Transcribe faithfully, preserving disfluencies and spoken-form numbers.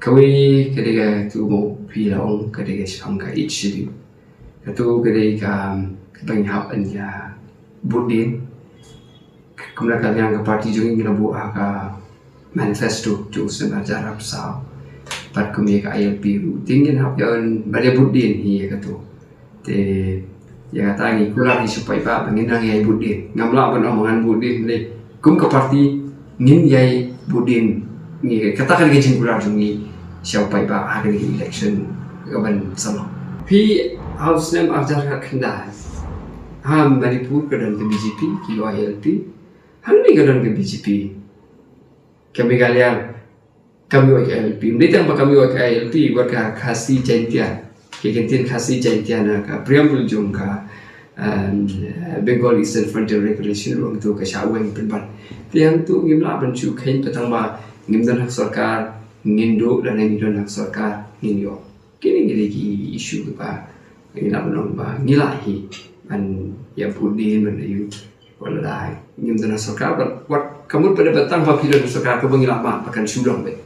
Kawei ka dei katu mo phi la ong ka dei ka shaphang ka eighth schedule. Katu ka dei ka, ka ban hap ban ïa vote dien. Kumba ka liang ka party jong ngi la buh ha ka manifesto jong u snem arhajar arphew saw. Bad kum ïa ka I L P ruh. Te ngin hap ïa ban ïa vote dien hi ïa katu. Te ïa kata ngi kular hi sha u paidbah ba ngin nang ïa vote dien. Ngam lah ban ong ba ngan vote dien lei. Kum ka party ngin ïa vote dien. Ngi kata ka dei ka jingkular jong ngi sha u paidbah ha ka election ka ban sa long. Phi ha u snem arhajar khatkhyndai ha Manipur ka don ka B J P, ki ïoh I L P. Hangne ka don ka B J P. Ka Meghalaya kam ïoh I L P. Ym dei tang ba kam ïoh I L P, wat ka Khasi Jaintia, ka kyntien Khasi Jaintia na ka preamble jong ka, um, Bengal Eastern Frontier Regulation ruh hangto ka shah weng pynban. Te hangto ngim lah ban shu kheiñ ba tang ba ngim don ha ka sorkar ngin duh, lane ngi don ha ka sorkar ngin ïoh. Kine ki dei ki issue kiba ngi lah ban ong ba ngi lah hi ban ïa vote dien ban ïa, wat la da ngim don ha ka sorkar, wat, wat ka mut ba dei ba tang ba phi don ha ka sorkar kaba ngi lah ban, ba kan shu long beit.